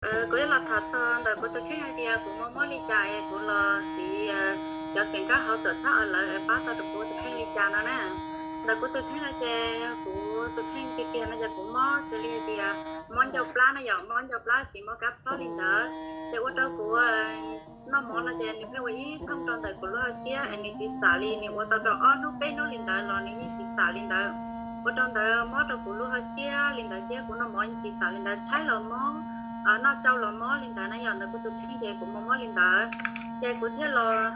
Kuv yuav los tham txog ntawm kuv tus kheej hais tias kuv muaj mob li cas es kuv los siv cov xeem kab hauv tuam txhab os lawv es pab tau rau kuv tus kheej li cas no na. Ntawm kuv tus kheej no ces kuv tus kheej tiag tiag no ces kuv mob xws li hais tias mob ncauj plab na yom, mob ncauj plab tsis mob kab plab li ntawd. Ces ua rau kuv noj mov no ces nws pheej ua ib thooj rau ntawm kuv lub hauv siab es nws tsis xam li, nws ua tau rau ob hnub peb hnub li ntawd los nws yeej tsis xam li ntawd. Ua rau ntawd mob rau kuv lub hauv siab li ntawd thiab kuv noj mov yeej tsis xam li ntawd, tshaib los mob, noj tsau los mob li ntawd na yom. Ntawm kuv tus kheej ces kuv muaj mob li ntawd. Ces kuv thiaj los,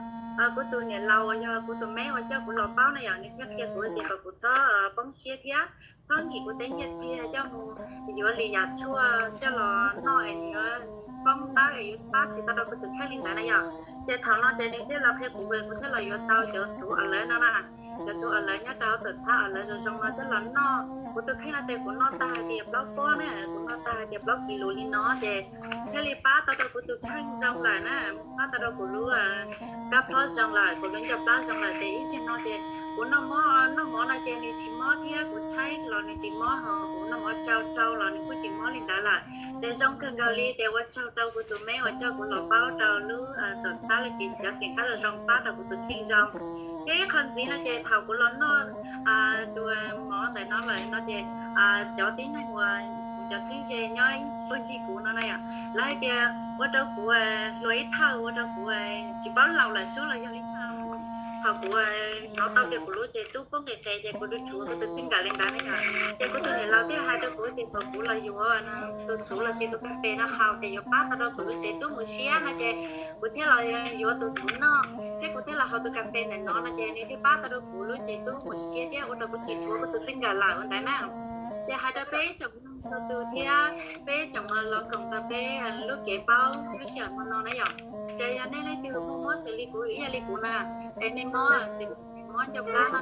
kuv tus niam laus uas yog kuv tus me uas coj kuv los paub na yom, nws thiaj qhia kuv tias kom kuv txhob poob siab thiab txhob nkim kuv tej nyiaj txiag coj mus yuav li yam tshuaj coj los noj es yuav poob ntawv es yuav pab tsis tau rau kuv tus kheej li ntawd na yom. Ces thaum no ces nws thiaj los qhia kuv, kuv thiaj los yuav tau cov txhuv os lawv no na, cov txhuv os lawv nyob rau hauv tuam txhab os lawv zoo zoo no coj los noj. Kuv tus kheej no ces kuv noj tag hais tias plaub pob ne, kuv noj tag hais tias plaub kis lus li no ces thiaj li pab tau rau kuv tus kheej zoo lawm na, pab tau rau kuv lub kab plab zoo lawm, kuv lub ncauj plab zoo lawm. Ces ib tsam no ces kuv noj mov, noj mov no ces nws tsis mob thiab, kuv tshaib los nws tsis mob, ho kuv noj mov tsau tsau los nws kuj tsis mob li ntawd lawm. Ces zoo kawg nkaus li, ces ua tsaug rau kuv tus me uas coj kuv los paub rau lub tuam txhab los sis cov xeem kab zoo zoo pab rau kuv tus kheej zoo. Thiab ib qho ntxiv no ces thaum kuv los noj tus mov ntawm no lawm no ces cov tib neeg uas kuv cov txheeb ze nyob ib puag ncig kuv no na yom, lawv hais tias ua rau kuv hluas ib thawj, ua rau kuv tsis paub laus lawm xwb los yog li cas. Thaum kuv hnov tau tias kuv lub cev tub poob qis qes ces kuv rov tshuav kuv tus txij nkawm li ntawd na yom. Ces kuv tus niam laus thiaj hais rau kuv tias kom kuv los yuav tus txhuv los sis tus kas fes no haus ces yuav pab tau rau kuv lub cev tub mus siab no ces kuv thiaj los yuav tus txhuv noj thiab kuv thiaj los haus tus kas fes ntawm no no ces nws thiaj pab tau rau kuv lub cev tub mus siab thiab ua rau kuv tsis tshuav kuv tus txij nkawm lawm ua ntawd na. Ces hais rau peb tsoom mloog txhua tus thiab peb tsoom los koom tau peb lub kev paub lub sij hawm hmo no na yom. Ces yog nej leej twg muaj mob xws li kuv ib yam li kuv na, es nej mob, mob ncauj plab no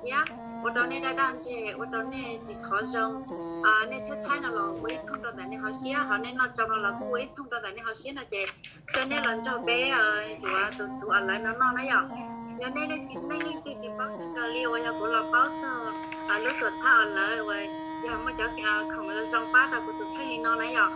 thiab ua rau nej daj daj ntseg, ua rau nej tsis khov zoo, nej tshaib tshaib no los ua ib thooj rau ntawm nej hauv siab, ho nej noj tsau no los kuj ua ib thooj rau ntawm nej hauv siab no ces coj nej los nrog peb yuav tus txhuv os lawv no noj na yom. Yog nej leej tsis, nej leej twg tsis paub kawg li uas yog kuv los paub txog lub tuam txhab os lawv uas yog muaj cov khoom zoo pab tau kuv tus kheej li no na yom,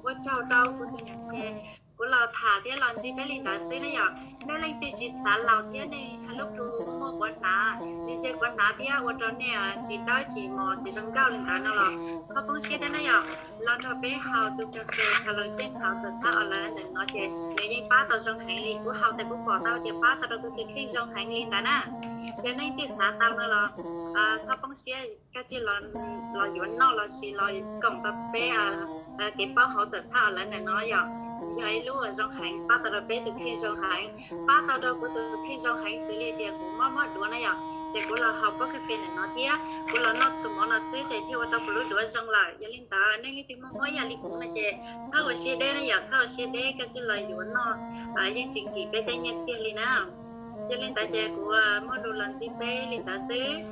ua tsaug rau kuv tus niam ces kuv los tham thiab los ntxiv peb li ntawd xwb na yom. Nej leej twg tsis xav laus thiab nej lub plhu muaj quav hnav, nws ntseg quav hnav thiab ua rau nej tsis dawb tsis mos tsis zoo nkauj li ntawd no los txhob poob siab thiab na yom. Los nrog peb haus tus kas fes Khalaucees hauv tuam txhab os lawv ntawm no ces nws yeej pab tau zoo heev li. Kuv haus tas kuv pom tau tias pab tau rau kuv tus kheej zoo heev li ntawd na. Yog nej twg xav tau no los txhob poob siab, kav tsij los yuav noj los sis los koom tau peb kev paub hauv tuam txhab os lawv ntawm no yom. Yog ib lub uas zoo heev, pab tau rau peb tus kheej zoo heev, pab tau rau kuv tus kheej zoo heev xws li tias kuv mob mob duav na yom, ces kuv los haus pob kas fes ntawm no thiab kuv los noj tus mov no xwb ces thiaj ua tau kuv lub duav zoo lawm. Yog li ntawd nej leej twg muaj mob ib yam li kuv no ces txhob ua siab deb na yom, txhob ua siab deb, kav tsij los yuav noj, yeej tsis nkim peb tej nyiaj txiag li na. Yog li ntawd ces kuv muaj lus los ntxiv peb li ntawd xwb.